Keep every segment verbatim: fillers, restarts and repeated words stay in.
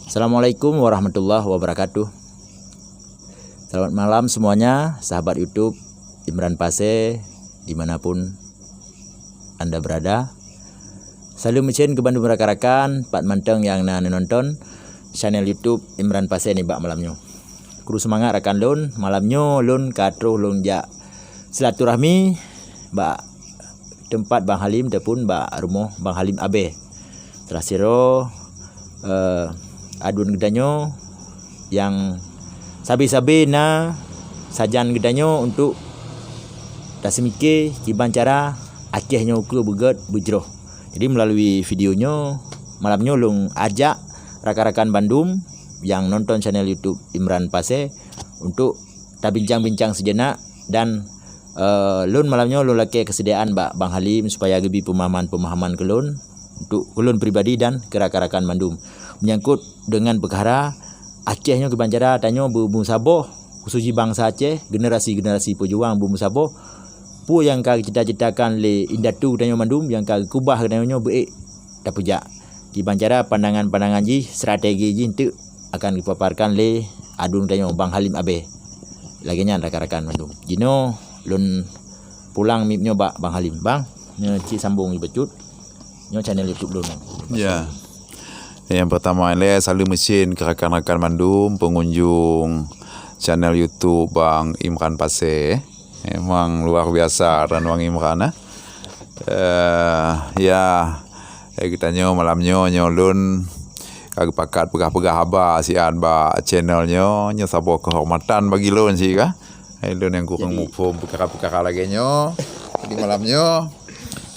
Assalamualaikum warahmatullahi wabarakatuh. Selamat malam semuanya, sahabat YouTube Imran Pasé, dimanapun Anda berada. Saleuem meucén keu bandum rakan-rakan, pat mantong nyang na neunonton channel YouTube Imran Pasé nibak malam nyoe. Kru seumangat rakan lôn, malam nyoe lôn ka troh lôn jak silaturahmi bak teumpat Bang Halim ataupun bak rumoh Bang Halim Abée. Salah sidroe, eh, aduen geutanyoe nyang sabe-sabe na sajan geutanyoe untuk taseumike kiban cara Aceh nyoe ukeue beugét beujroh. Jadi, melalui video nyoe, malam nyoe lôn ajak rakan-rakan bandum nyang nonton channel YouTube Imran Pasé untuk tabincang-bincang sijenak dan, eh, lôn malam nyoe lôn lakée keusediaan bak Bang Halim supaya geubri peumahaman-peumahaman keu lôn, untuk keu lôn pribadi dan keu rakan-rakan bandum menyangkut deungon peukara Aceh nyoe kiban cara tanyoe beumeusaboh, khusus jih bansa Aceh, generasi-generasi peujuang beumeusaboh, peue nyang ka geucita-citakan lé indatu tanyoe mandum nyang ka geukeubah geutanyoe nyoe beuék tapeujak. Kiban cara pandangan-pandangan jih, strategi jih enteuk akan geupaparkan lé aduen tanyoe Bang Halim Abée. Lagée nyan rakan-rakan mandum. Jinoe lôn pulang mic nyoe bak Bang Halim. Bang, nyoe cit sambung lé bacut. Nyoe channel YouTube lôn. Ya. Nyang pertama ilée saleuem meucén keu rakan-rakan mandum pengunjung channel YouTube Bang Imran Pasé. Memang luar biasa ran Bang Imran, eh. Eh, ya, eh, geutanyoe malam nyoe, nyoe lôn ka geupakat peugah-peugah haba siat bak channel nyoe, nyoe saboh keuhormatan bagi lôn sih ka. Eh, lôn nyang kureueng Jadi muphom peukara-peukara lagée nyoe. Jadi malam nyoe,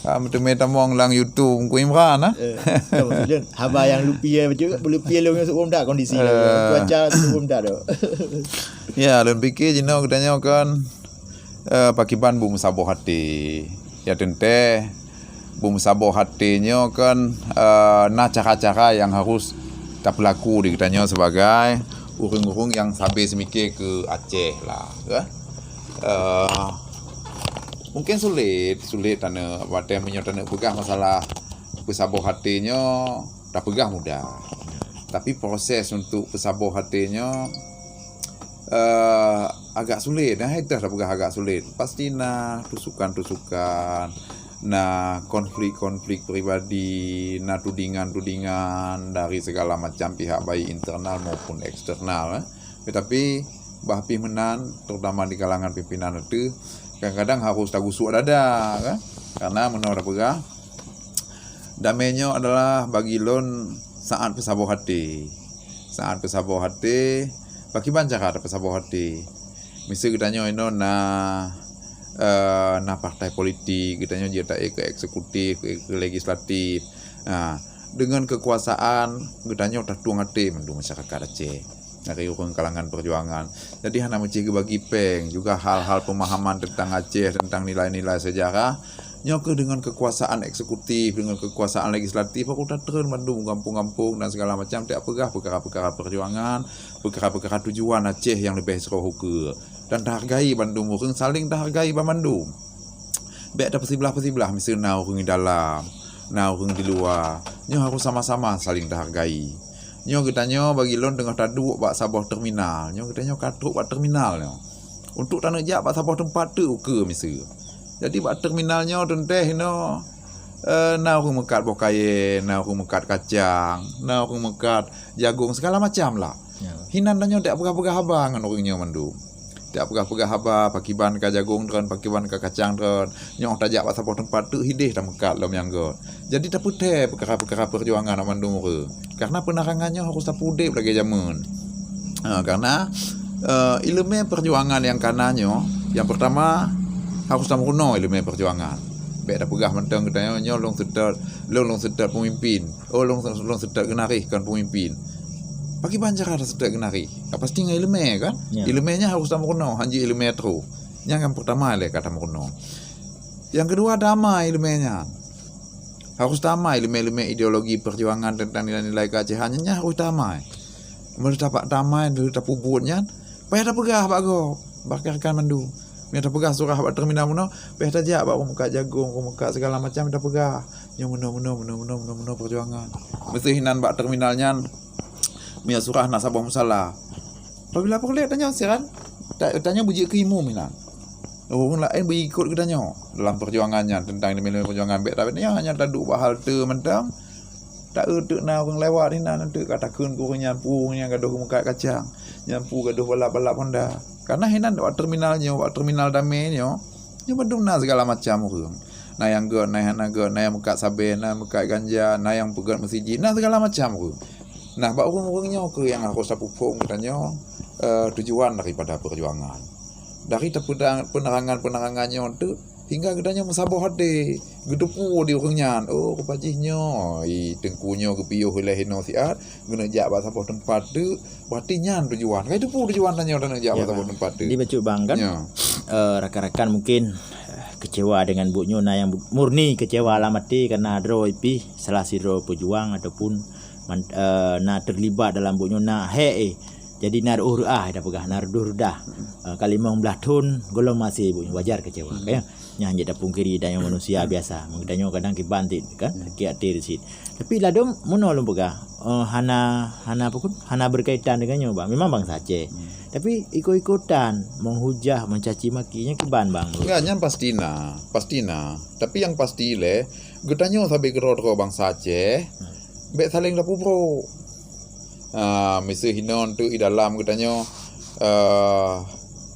ah, meuteumé tamong lam YouTube Teungku Imran, ah. Eh, tak maksud lôn, haba nyang lupie bacut, lupie lôn nyoe seuuem that kondisi lôn. Eh. Cuaca seuuem that tu. Ya, lôn pike jinoe geutanyoe kan, eh, pakiban beumeusaboh até. Ya teuntée, beumeusaboh até nyoe kan, eh, na cara-cara nyang harus tapeulaku di geutanyoe sebagai ureuëng-ureuëng nyang sabe seumike keu Aceh lah, ya. Eh, mungkin sulit, sulit taneuk, watée meunyoe taneuk peugah masalah peusaboh até nyoe, tapeugah mudah. Tapi proses untuk peusaboh até nyoe, eh, agak sulit, nah, itu tapeugah agak sulit. Pasti na tusukan-tusukan, na konflik-konflik pribadi, na tudingan-tudingan dari segala macam pihak, baik internal maupun eksternal, eh. Tetapi bah pih meunan, terutama di kalangan pimpinan itu, kadang-kadang harus tagusuk dada, kan? Karena meunoe tapeugah, damé nyoe adalah bagi lôn saat peusaboh até. Saat peusaboh até, pakiban cara tapeusaboh até. Miseue geutanyoe inoe na, eh, na partai politik, geutanyoe jeuet taék keu eksekutif, keu, keu legislatif. Nah, deungon keukuasaan, geutanyoe tatueng até mandum masyarakat Aceh. Dari ureuëng kalangan perjuangan. Jadi hana meucih geubagi péng, juga hal-hal pemahaman tentang Aceh, tentang nilai-nilai sejarah, nyoe keuh deungon keukuasaan eksekutif, deungon keukuasaan legislatif, aku tatreun mandum gampông-gampông dan segala macam, tak peugah peukara-peukara perjuangan, peukara-peukara tujuan Aceh nyang leubeh seuroh ukeue. Dan tahargai bandum ureuëng, saling tahargai bandum. Bék tapeusiblah-peusiblah, miseue na ureuëng di dalam, na ureuëng di luwa. Nyoe harus sama-sama saling tahargai. Nyoe geutanyoe bagi lôn teungoh taduek bak saboh terminal. Nyoe geutanyoe ka trok bak terminal nyoe. Untuk taneuk jak bak saboh teumpat teuk ukeue miseue. Jadi bak terminal nyoe teuntée inoe, eh, na ureuëng meukat boh kayée, na ureuëng meukat kacang, na ureuëng meukat jagong, segala macam lah. Ya. Hinan tanyoe dak peugah-peugah haba ngon ureuëng nyoe mandum. Dak peugah-peugah haba, pakiban ka jagong treun, pakiban ka kacang treun. Nyoe tajak bak saboh teumpat teuk hideh tameukat lom nyang göt. Jadi tapeutée peukara-peukara perjuangan awak mandum ureuëng. Karena peunarangan nyoe harus tapeudeb lagée jameun. Ha, karena, eh, ileumé perjuangan nyang kana nyoe, nyang pertama harus tameurunoe ileumé perjuangan. Bék tapeugah mantong geutanyoe nyoe lôn seutôt, lôn, lôn seutôt peumimpin. Oh, lôn, lôn seutôt geunaréh kon peumimpin. Pakiban cara taseutôt geunaréh? Ka pasti ngon ileumé kan? Ya. Ileumé nyan harus tameurunoe, hanjeuet ileumé troh. Nyan nyang pertama lé ka tameurunoe. Nyang keudua damai ileumé nyan. Harus damai ileumé-ileumé ideologi perjuangan tentang nilai-nilai keuacehan nyan harus damai. Meunyoe tapak damai, meunyoe tapeubuet nyan, payah tapeugah bak gob, bak rakan mandum. Meunyoe tapeugah surah bak terminal meunoe, payah tajak bak ureuëng meukat jagong, ureuëng meukat segala macam tapeugah. Nyoe meunoe, meunoe, meunoe perjuangan. Meuseuh hinan bak terminal nyan, Meunyoe surah na saboh musala. Apabila peureulée tanyoe siran, ta-, tanyoe beujeuet keu imum inan. Ureuëng laén beuikot geutanyoe dalam peujuangan nyan, teuntang nilai-nilai peujuangan. Bék tabét nyan hanya taduek bak halte mantong. Taeu teuk na ureuëng lewat hinan teuk ka takheun keu ureuëng nyan, peue ureuëng nyan gadôh meukat kacang, nyan peue gadôh balap-balap Honda. Karena hinan bak terminal nyoe, bak terminal damé nyoe, nyoe bandum na segala macam ureuëng. Na nyang gét, na nyang hana gét, na nyang meukat sabe, na meukat ganja, na nyang peugét meuseujid, na segala macam ureuëng. Nah, bak ureuëng-ureuëng nyoe kheueh nyang harôh tapeuphom geutanyoe, eh, tujuan daripada peujuangan. Dari teupeudang-, penerangan-penerangan nyoe teuk, hingga geutanyoe meusaboh até, geuteupeue di ureuëng nyan, "Oh, rupa jih nyoe, i teungku nyoe geupiôh ilée hinoe siat, geuneuk jak bak saboh teumpat teuk, berarti nyan tujuan." Ka geuteupeue tujuan tanyoe taneuk jak bak saboh teumpat teuk. Jadi bacut bang kan, eh, rakan-rakan mungkin, eh, kecewa dengan buet nyoe, na nyang murni kecewa lam até karena droe pih salah sidroe peujuang ataupun man-, eh, na terlibat dalam buet nyoe, na hék, eh. Jadi na reuôh reuah dah peugah, na reuôh reudah. Eh, ka limong blaih thon gohlom maséh buet nyoe, wajar kecewa, ya. Nyan jeuet tapungkiri, tanyoe manusia biasa. Geutanyoe kadang kiban cit kan, sakét até cit. Tapi ladôm meunoe lôn peugah, eh, hana, hana apa kun? Hana berkaitan dengan nyoe, bang. Memang bangsa Aceh. Tapi ikut-ikutan menghujah, mencaci maki nyan kiban, bang. Enggak, nyan pasti na, pasti na. Tapi nyang pasti lé, geutanyoe sabe keudroe-droe bangsa Aceh, bék saléng tapeubrok. Ah, miseue hinoe teuk i dalam geutanyoe, ah,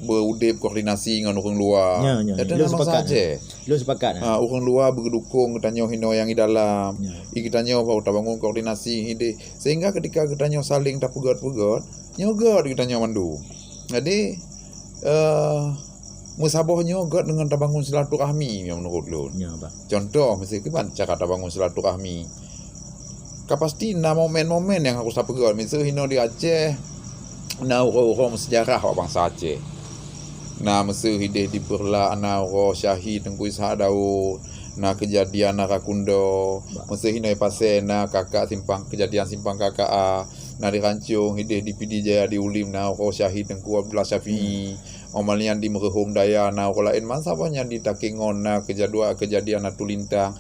beudeb koordinasi ngon ureuëng luwa. Ya, ya, ya. Lôn sepakat. Lôn sepakat, ya. Ah, ureuëng luwa beudukong geutanyoe hinoe nyang i dalam. Ya. I geutanyoe baru tabangun koordinasi hideh. Sehingga ketika geutanyoe saléng tapeugét-peugét, nyoe gét geutanyoe mandum. Jadi, eh, meusaboh nyoe gét deungon tabangun silaturahmi, meunurot lôn. Ya, bah. Contoh, miseue kiban cara tabangun silaturahmi. Ka pasti na momen-momen nyang harôh tapeugét. Miseue hinoe di Aceh, na uroe-uroe meusejarah bak bangsa Aceh. Na miseue hideh di Peureulak, na uroe syahid Teungku Ishak Daud, na keujadian na Rakundo, miseue hinoe Pasé, na Kakak Simpang, keujadian Simpang K K A, na di Rancong, hideh di Pidie Jaya di Ulim, na uroe syahid Teungku Abdullah Syafi'i, Omalian di Meureuhom Daya, na uroe laén, masa nyan di Takengon, na keujadua-, keujadian Atu Lintang.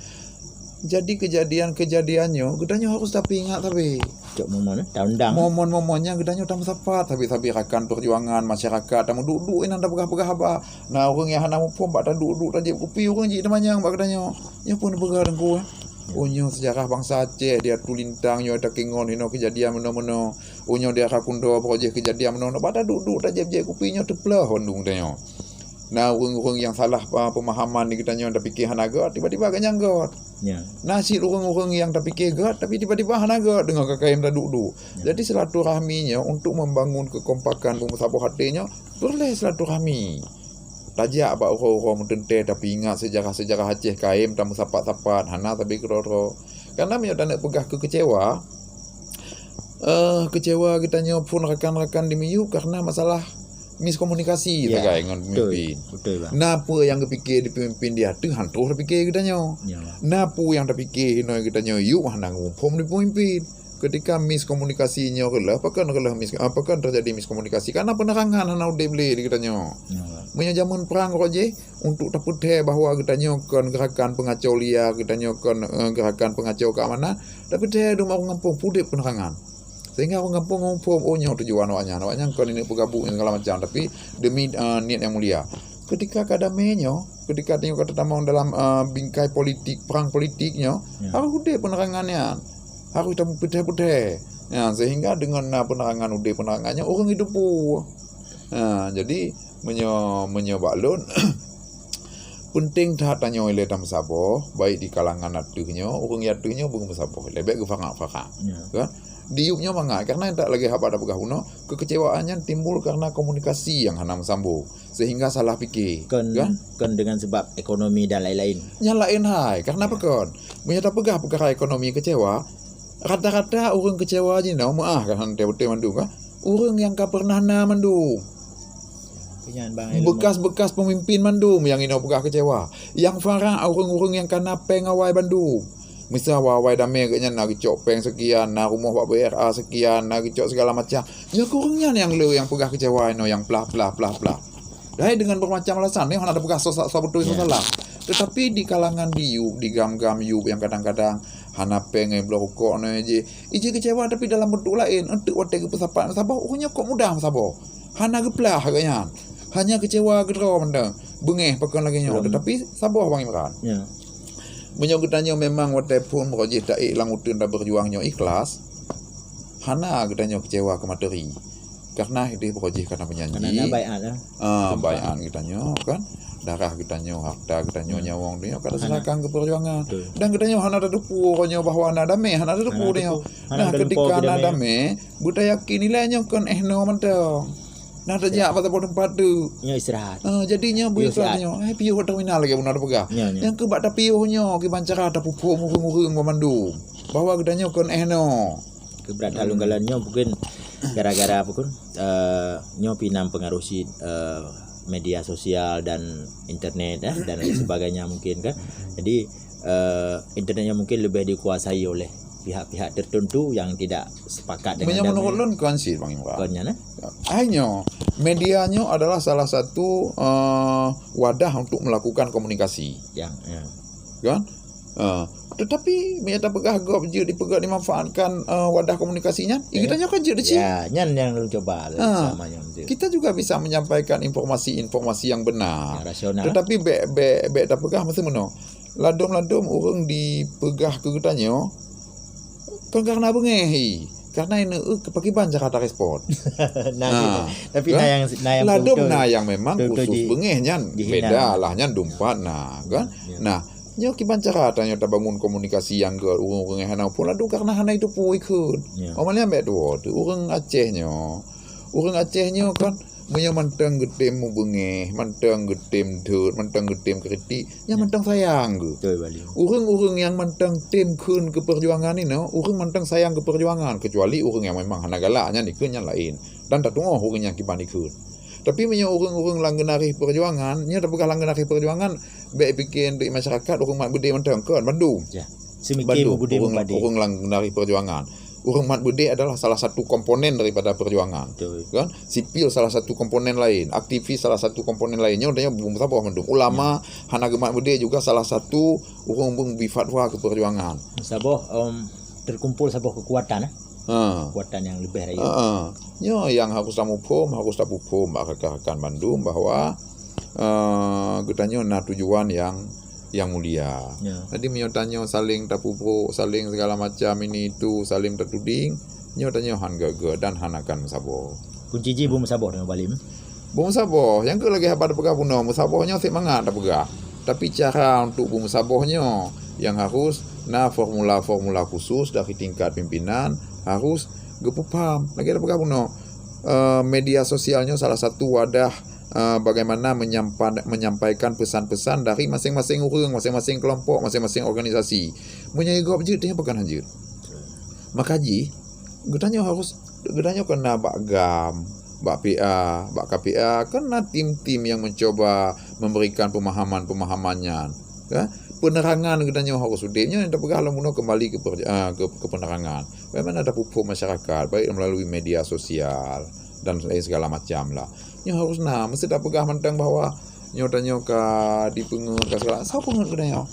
Jadi keujadian-keujadian nyoe geutanyoe harôh tapeuingat sabe. Cok momen, eh, taundang. Momen-momen nyan geutanyoe tameusapat sabe-sabe rakan peujuangan masyarakat, tameuduek-duek inan tapeugah-peugah haba. Na ureuëng nyang hana muphom bak taduek-duek tajieb kupi, ureuëng jih teumanyong bak geutanyoe. Nyoe peue neupeugah Teungku, eh? Oh, nyoe sejarah bangsa Aceh, di Atu Lintang, nyoe Takengon, hinoe keujadian meunoe-meunoe. Oh, nyoe di Rakundo, baroe jih keujadian meunoe-meunoe. Bak taduek-duek tajieb-jieb kupi nyoe teuploh bandum geutanyoe. Na ureuëng-ureuëng nyang salah pa-, pemahaman di geutanyoe, tapike hana gét, tiba-tiba gobnyan gét. Ya. Na cit ureuëng-ureuëng nyang tapike gét, tapi tiba-tiba hana gét deungon ka kayém taduek-duek. Ya. Jadi silaturahmi nyoe untuk membangun kekompakan, beumeusaboh até nyoe, peureulée silaturahmi. Tajak bak uroe-uroe meuteuntée, tapeuingat sejarah-sejarah Aceh, kayém tameusapat-sapat, hana sabe keudroe-droe. Karena meunyoe taneuk peugah keu kecewa, eh, kecewa geutanyoe phon rakan-rakan di miyueb karena masalah miskomunikasi sagai ngon pemimpin. Betul, bang. Na peue nyang geupike di pemimpin di ateueh, han troh tapike geutanyoe. Ya. Na peue nyang tapike hinoe geutanyoe yueb, hana muphom di pemimpin. Ketika miskomunikasi nyoe reuloh, pakon reuloh mis-, ah, pakon teujadi miskomunikasi? Karena penerangan hana udeb lé di geutanyoe. Ya, bang. Meunyoe jameun prang roh jih, untuk tapeuthée bahwa geutanyoe kon gerakan peungacau lia, geutanyoe kon, eh, gerakan peungacau keamanan, tapeuthée dum ureuëng gampông peuudeb penerangan. Sehingga ureuëng gampông muphom, oh, nyoe tujuan awaknyan. Awaknyan kon neuk peugabuk nyang segala macam, tapi demi, eh, niet nyang mulia. Ketika ka damé nyoe, ketika tanyoe ka tatamong dalam, eh, bingkai politik, perang politik nyoe, ya, harôh udeb penerangan nyan. Harôh tapeuthée-peuthée. Ya, sehingga deungon na penerangan udeb penerangan nyoe, ureuëng jiteupeue. Ha, jadi, meunyoe, meunyoe bak lôn, penting that tanyoe ilée tameusaboh, baik di kalangan ateueh nyoe, ureuëng ateueh nyoe beumeusaboh, ilée bék geufarak-farak. Ya. Kan? Di yueb nyoe mangat, karena tak lagée haba tapeugah bunoe, kekecewaan nyan timbul karena komunikasi nyang hana meusambông, sehingga salah pike. Kon, kan? Kon dengan sebab ekonomi dan lain-lain. Nyan laén hai, karena apa kon? Meunyoe tapeugah peukara ekonomi kecewa, rata-rata ureuëng kecewa jinoe, meuáh kan, han teubeutôi mandum kan? Ureuëng nyang ka pernah na mandum. Bekas-bekas pemimpin mandum nyang inoe peugah kecewa. Nyang farak ureuëng-ureuëng nyang ka na péng awai bandum. Miseu awai-awai damé geuhnyan na geucok péng sekian, na rumoh bak B R A sekian, na geucok segala macam. Nyoe ureuëng nyan nyang le nyang peugah kecewa inoe nyang plah, plah, plah, plah. Dai dengan bermacam alasan, nyoe hana tapeugah soe sa-, soe beutôi, soe salah. Tetapi di kalangan di yueb, di gam-gam yueb nyang kadang-kadang Hana péng ngon bloe rukok nyoe jih. Ijih keucewa tapi dalam beuntuk laén. Enteuk watée geupeusapat meusaboh, ureuëng nyoe kok mudah meusaboh. Hana geuplah geuh nyan. Hanya keucewa keudroe mantong. Beungéh pakon lagée nyoe. Tetapi saboh Bang Imran. Ya. Meunyoe geutanyoe memang watée phon meurajih taék lam uteuen dan berjuang nyoe ikhlas, hana geutanyoe keucewa keu materi. Karena ideh beurajih karena penyanyi. Karena na baiat, ya. Ah, baiat geutanyoe kan. Darah geutanyoe, harta geutanyoe, nyawong geutanyoe ka taserahkan keu perjuangan. Betul. Dan geutanyoe hana tateupeue uroe nyoe bahwa na damé, hana tateupeue. Hana tateupeue. Hana tateupeue. Nah, ketika na damé, beutayakin ilée nyoe kon éh noe mantong. Nah, tajak bak saboh teumpat tu. Nyoe istirahat. Ah, jadi nyoe beuistirahat nyoe. Eh, piôh terminal lagée bunoe tapeugah. Nyoe, nyoe. Nyang keu bak tapiôh nyoe kiban cara tapeuphom ureuëng-ureuëng banmandum bahwa geutanyoe kon éh noe. Keu brat that lôn kalon nyoe mungkin gara-gara apa kun? Eh, nyoe pinang pengaruh cit, eh, media sosial dan internet, eh, dan lain sebagainya mungkin kan. Jadi, eh, internet nyoe mungkin lebih dikuasai oleh pihak-pihak tertentu yang tidak sepakat dengan damai. Meunyoe menurut lôn kon cit Bang Imran. Kon nyan, eh? Ai nyoe, media nyoe adalah salah satu, eh, wadah untuk melakukan komunikasi. Yang, ya. Kan? Eh, tetapi meunyoe tapeugah gob jeuet dipeugah dimanfaatkan, eh, wadah komunikasi nyan, eh, geutanyoe kan jeuet deuci. Ya, nyan yang lôn cuba selama nyoe. Kita juga bisa menyampaikan informasi-informasi yang benar. Yang rasional. Tetapi bék, bék, bék tapeugah meusi meunoe. Ladom-ladom ureuëng dipeugah keu geutanyoe, kon karena beungéh, hi. Karena ini, eh, pakriban cara tarespon. Nah, tapi kan? Nah yang, nah yang ladom betul-betul, na yang memang betul-betul khusus di-, beungéh nyan dihina. Beda lah nyan dumpat na, kan? Ya. Nah, nyoe kiban cara tanyoe tabangun komunikasi nyang keu ureuëng-ureuëng nyang hana phon ladom karena hana itu pui kheun. Ya. Omalnya ambek tuwo tu ureuëng Aceh nyoe. Ureuëng Aceh nyoe kan meunyoe mantong geutem mubeungéh, mantong geutem dot, mantong geutem kritik, nyan mantong sayang geuh. Betul, Bali. Ureuëng-ureuëng nyang mantong tem kheun keu perjuangan inoe, ureuëng mantong sayang keu perjuangan, kecuali ureuëng nyang memang hana galak, nyan ikheun nyan laén. Dan tatuoh ureuëng nyang kiban ikheun. Tapi meunyoe ureuëng-ureuëng lam geunaréh perjuangan, nyoe tapeugah lam geunaréh perjuangan, bék pike di masyarakat ureuëng mat beudé mantong, kon bandum. Ya. Semiké bandum, mubudé ureuëng, mubadé. Ureuëng lam geunaréh perjuangan. Ureuëng mat beudé adalah salah satu komponen daripada perjuangan. Betul. Kan? Sipil salah satu komponen laén, aktivis salah satu komponen laén. Nyoe tanyoe beusaboh mandum. Ulama hana geumat beudé juga salah satu ureuëng-ureuëng bi fatwa keu perjuangan. Saboh, em, terkumpul saboh kekuatan, eh? Ha. Kekuatan yang lebih raya. Ha, ha. Nyoe yang harus tamuphom, harus tapuphom bak rakan-rakan bandum bahwa, eh, geutanyoe na tujuan yang yang mulia. Ya. Jadi meunyoe tanyoe saling tapeubrok, saling segala macam ini itu, saling tatuding, nyoe tanyoe han geuga dan han akan meusaboh. Kunci jih beumeusaboh deungon balim. Beumeusaboh, nyang keu lagée haba tapeugah bunoe, meusaboh nyoe semangat tapeugah. Tapi cara untuk beumeusaboh nyoe yang harus na formula-formula khusus dari tingkat pimpinan harus geupeupaham. Lagée tapeugah bunoe, eh, media sosial nyoe salah satu wadah, eh, bagaimana menyampa-, menyampaikan pesan-pesan dari masing-masing ureuëng, masing-masing kelompok, masing-masing organisasi. Meunyoe gob jeuet, dia bukan han jeuet. Maka jih, geutanyoe harus, geutanyoe kena bak GAM, bak P A, bak K P A, kena tim-tim yang mencoba memberikan pemahaman-pemahaman nyan. Ya, penerangan geutanyoe harus udeb. Nyoe nyang tapeugah lom bunoe kembali ke per-, ah, ke, ke penerangan. Bagaimana tapuphom masyarakat, baik melalui media sosial dan lain segala macam lah. Nyoe harus na, mesti tapeugah mantong bahwa nyoe tanyoe ka dipeungeut, ka segala. Soe peungeut geutanyoe?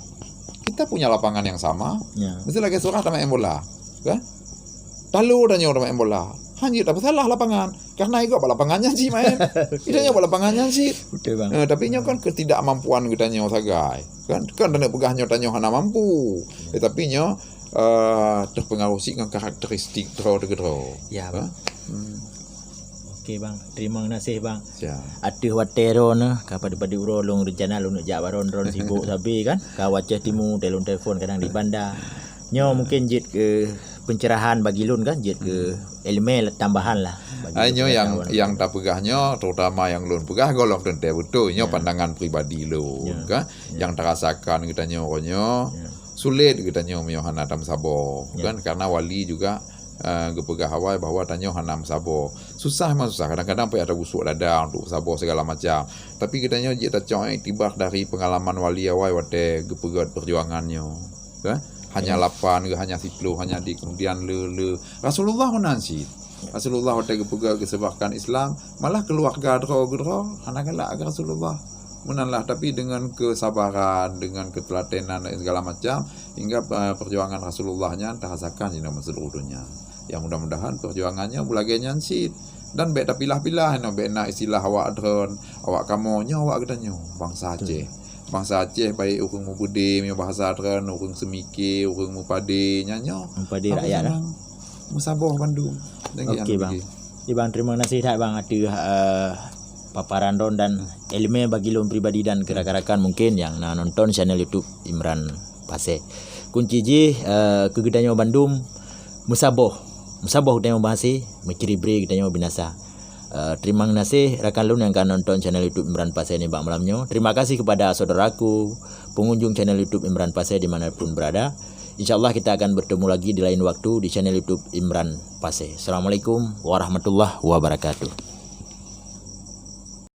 Kita punya lapangan yang sama. Ya. Mesti lagée surah tamat bola. Kan? Talo tanyoe tamat bola. Hanya tapeusalah lapangan. Karena igob bak lapangan nyan cit main. Kita nyoe bak lapangan nyan cit. Betul, bang. Eh, tapi nyoe kan ketidakmampuan geutanyoe sagai. Kan, kan tanyoe peugah nyoe tanyoe hana mampu. Tetapi nyoe, eh, terpengaruh cit ngon karakteristik droe teuh keudroe. Ya, bang. Hmm. Oke, bang. Terima kasih, bang. Siap. Ateueh watée droeneuh, ka padub-padub uroe lôn rencana lôn jak baron droen sibuk sabe kan. Ka u Aceh Timu, telpon-telpon kadang di Banda. Nyoe mungkin jeuet keu pencerahan bagi lôn kan, jeuet keu ilmu tambahan lah bagi lôn. Ai nyoe nyang, nyang tapeugah nyoe, terutama nyang lôn peugah golom teuntée beutôi. Nyoe pandangan pribadi lôn kan. Nyang tarasakan geutanyoe uroe nyoe, sulet geutanyoe meunyoe hana tameusaboh kan, karena wali juga, eh, geupeugah awai bahwa tanyoe hana meusaboh. Susah memang susah, kadang-kadang payah tagusok dada untuk saboh segala macam. Tapi geutanyoe jeuet tacok iktibar dari pengalaman wali awai watée geupeugét perjuangan nyoe. Kan? Hanya lapan ke, hanya siploh, hanya di, kemudian le, le. Rasulullah meunan cit. Rasulullah watée geupeugét geusebarkan Islam, malah keluarga droe keudroe hana galak keu Rasulullah. Meunan lah, tapi dengan kesabaran, dengan keteulatenan dan segala macam, hingga, eh, perjuangan Rasulullah nyan tarasakan di dalam seluruh dunia. Ya, mudah-mudahan perjuangan nyan beulagée nyan cit. Dan bék tapilah-pilah, nyoe bék na istilah awak droen, awak kamoe, nyoe awak geutanyoe, bangsa Aceh. Bangsa Aceh, baik ureuëng mupeudeh, meunyoe bahasa droen, ureuëng seumike, ureuëng mupade, nyan nyoe. Mupade rakyat lah. Meusaboh bandum. Okey, Bang. Jadi, Bang, terima kasih that, Bang, ateueh, eh, paparan droen dan ilmu bagi lôn pribadi dan keu rakan-rakan mungkin nyang na nonton channel YouTube Imran Pasé. Kunci jih, eh, keu geutanyoe bandum meusaboh. Meusaboh geutanyoe bahase, meuciri-bri geutanyoe binasa. Eh, terima kasih rakan lôn nyang ka nonton channel YouTube Imran Pasé nibak malam nyoe. Terima kasih kepada saudaraku, pengunjung channel YouTube Imran Pasé di mana pun berada. InsyaAllah kita akan bertemu lagi di lain waktu di channel YouTube Imran Pasé. Assalamualaikum warahmatullahi wabarakatuh.